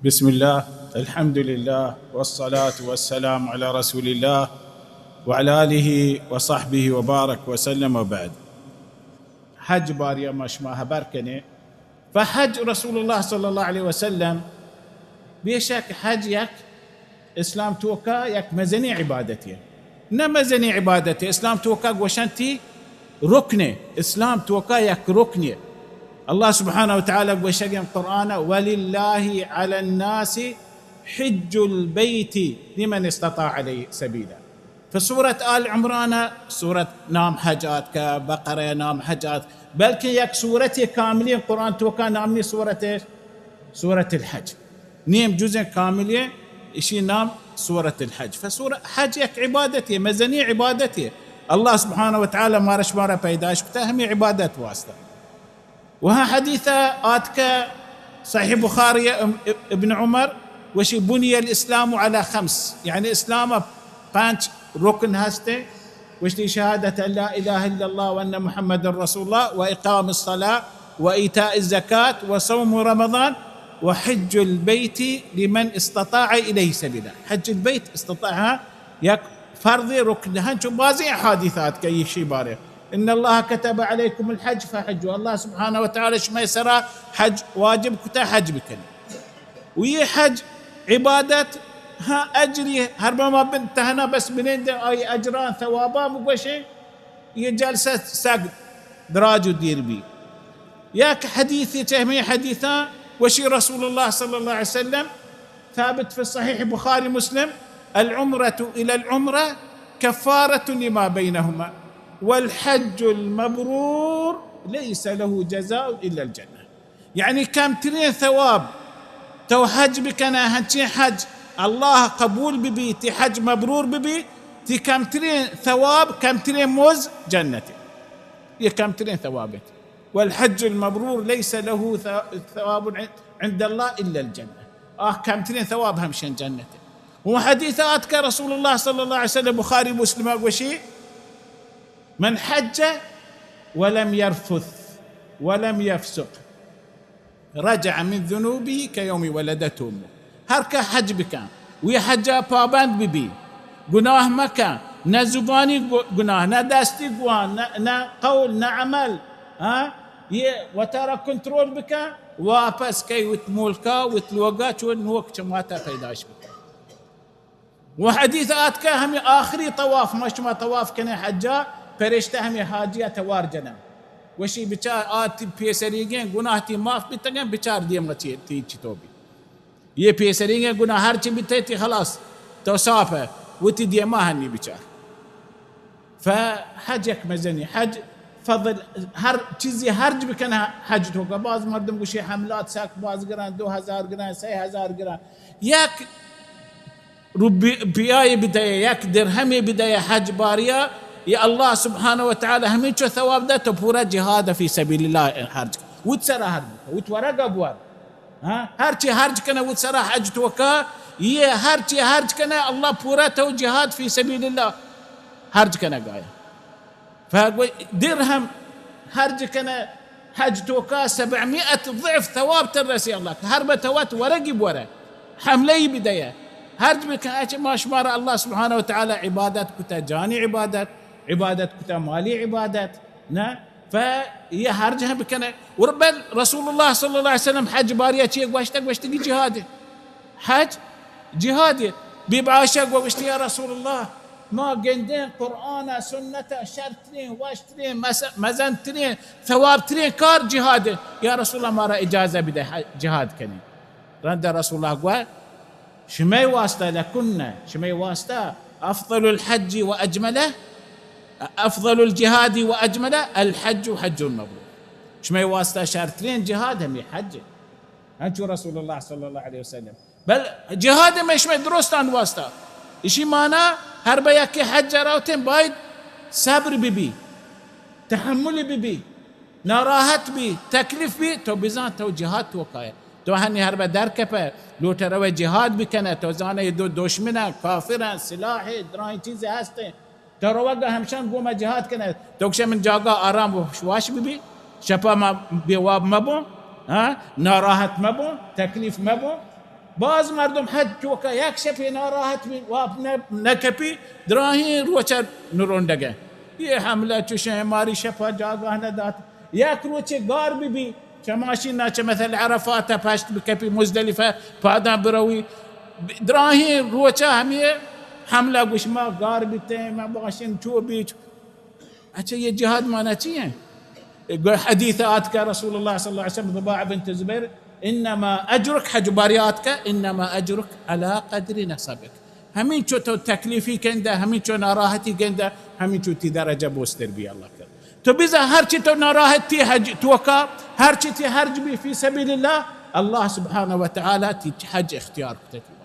بسم الله، الحمد لله، والصلاة والسلام على رسول الله، وعلى آله وصحبه وبارك وسلم، وبعد. حج باریا ما شما حبر کنیں. فحج رسول الله صلى الله عليه وسلم، بے شک حج یک اسلام توکا یک مزنیں عبادتے. نہ مزنیں عبادتے، اسلام توکا گوشنتی رکنے، اسلام توکا یک رکنے. الله سبحانه وتعالى گوشگیں قرآن: ولله على الناس حج البيت لمن استطاع إليه سبيلا. فسورة آل عمران، سورة نام حج آتکا، بقرہ نام حج آت، بلکہ یک سورت کاملی قرآن توکا نام نی سورت، سورة الحج. نیم جزء کاملی، اشی نام سورة الحج. فسورة حج یک عبادتے، مزنی عبادتے. الله سبحانه وتعالى مارا شمارا پیداش کتا ہمیں عبادت واسطہ. و ہاں حدیث آتکہ صحیح بخاری، ام-، ابن عمر گوشی: بني الإسلام على خمس، یعنی اسلام پنچ رکن ہستے. گوشتی: شهادة أن لا إله إلا الله وأن محمد رسول الله وإقام الصلاة وإيتاء الزكاة وصوم رمضان وحج البيت لمن استطاع إليه سبيلا. حج البيت استطاع، یک فرض رکن، ہنچو بازیں احادیث آتکہ ایشی بارے: إن الله كتب عليكم الحج فحجوا، الله سبحانه وتعالى شمئے سرا حج واجب کتا، حج بکن. و یہ حج عبادت، ہاں اجری ہر ما بن تہنا بس بنندے، آئی اجران ثوابا مگوشیں، یہ جلسہ سگ دراج و دیر بی. یک حدیث چہ ہمیں حدیثاں گوشی رسول الله صلى الله عليه وسلم، ثابت في صحيح بخاري مسلم: العمرة إلى العمرة كفارة لما بينهما والحج المبرور ليس له جزاء إلا الجنة. یعنی کمترین ثواب تو حج بکنہ، ہنچین حج الله قبول ببی، تی حج مبرور ببی، تی کمترین ثواب، کمترین مز جنت. یہ کمترین ثواب انت. والحج المبرور ليس له ث-، ثواب عند الله إلا الجنة. آه، کمترین ثواب ہمشن جنت. و حدیث آتکہ رسول الله صلى الله عليه وسلم، بخاری مسلم گوشی: من حج ولم يرفث ولم يفسق رجع من ذنوبه كيوم ولدته أمه. ہر کہ حج بکن، وی حجا پابند ببی، گناہ مکن، نہ زبانی گو-، گناہ، نہ دستی گناہ، نہ، نہ قول، نہ عمل، ہاں؟ یہ وتارا کنترول بکن، واپس کئی وت ملکا، وت لوگا، چون نوک چہ ماتا پیداش بکن. و حدیث آتکہ ہمیں آخری طواف، ما شما طواف کنے حجا، پرشتہ ہمیں حاجیا توار جنن. گوشی بچار آ تی پیسریگیں گناہ تی معاف بیتگن، بچار دیما چی تی چی تو بی. یہ پیسریگیں گناہ ہر چی بیتے تی خلاص، تو صاف ہے، وتی دیما ہنی بچار. فحج یک مزنی، حج فضل، ہر چیزی ہرج بکن حج توکا. باز مردم گوشی حملات سک باز گران، دو ہزار گران، سئے ہزار گران. یک روپی-، روپیائے بدئے، یک درہمے بدئے حج باریا، یہ الله سبحانه وتعالى ہمینچو ثواب دہ تو پورا جہاد فی سبیل الله ہرج. وت سرا ہرج، وت ورگا بوار. ہاں، ہرچی ہرج کنہ وت سرا حج توکا، یہ ہرچی ہرج کنہ الله پورا تو جہاد فی سبیل الله ہرج کنہ گایا. فگو درہم ہرج کنہ حج توکا سبعمائة ضعف ثواب تر رسی الله. ہر بہ تو وت ورگی بورہ، حملہ ای بدئے، ہرج بکن. اچ ما شمارا الله سبحانه وتعالى عبادت کتا، جانی عبادت، عبادت کتا، مالی عبادت، نہ؟ فیہ ہرج ہم بکنہ. اور بل رسول الله صلى الله عليه وسلم حج باریا چی گوشتہ؟ گوشتگی جہاد. حج جہاد. بی بی عائشہ گوشتی: یا رسول الله، ما گندیں قرآن سنت شرترین، وشترین، مس-، مزنترین، ثوابترین کار جہاد. یا رسول الله، مارا اجازہ بدہ حج-، جہاد کنی. رند رسول الله گو شمئے واسطہ، لکن، شمئے واسطہ افضل الحج و اجملہ، افضل الجهاد و اجملہ، الحج حج مبرور. شمئے واسطہ شرترین جہاد ہمیں حج. ہنچو رسول الله صلى الله عليه وسلم. بل جہاد ہمیں شمئے درستان واسطہ. اشی معنی ہر بہ یکی حج روتیں باید صبر ببی، تحمل ببی، ناراحت بی، تکلیف بی، تو بزان تو جہاد توکائے. تو ہنی ہر بہ در کپہ، لوٹہ روئے جہاد بکنہ، تو زانہ یہ دو دشمن ہیں، کافر ہیں، سلاح ہے، درائیں چیزیں ہستیں. تو روگا ہمشان گوما جہاد کنہ، تو گشہ من جاگہ آرام و واش ببی، شپا ما بے واب مبوں، ہاں؟ ناراحت مبوں، تکلیف مبوں. باز مردم حج توکا یک شپے ناراحت بی، واپ نہ، نہ کپی، دراہیں روچا نرونڈگے۔ یہ حملہ چوشیں، ماری شپا جاگہ نہ دات۔ یک روچے گار بی بی، چہ ماشینا چہ مثل عرفات پشت بکپی، مزدلفہ پاداں بروی۔ دراہیں روچا ہمیں حملہ گوش ما گار بیتیں، ما ماشین چو بیچ۔ اچھا، یہ جہاد مانا چی ہیں؟ حدیث آتکا رسول اللہ صلی اللہ علیہ وسلم، رباعہ بنت زبیر، انما اجرک، حج باری آتکا، انما اجرک علی قدر نصبک۔ ہمینچو تو تکلیفی گندہ، ہمینچو ناراحتی گندہ، ہمینچو تی درجہ بوستر بی اللہ کر۔ تو بزا ہرچی تو ناراحتی حج توکا، ہرچی تی حرج بی فی سبیل اللہ، اللہ سبحانہ و تعالی تی حج اختیار کتگی۔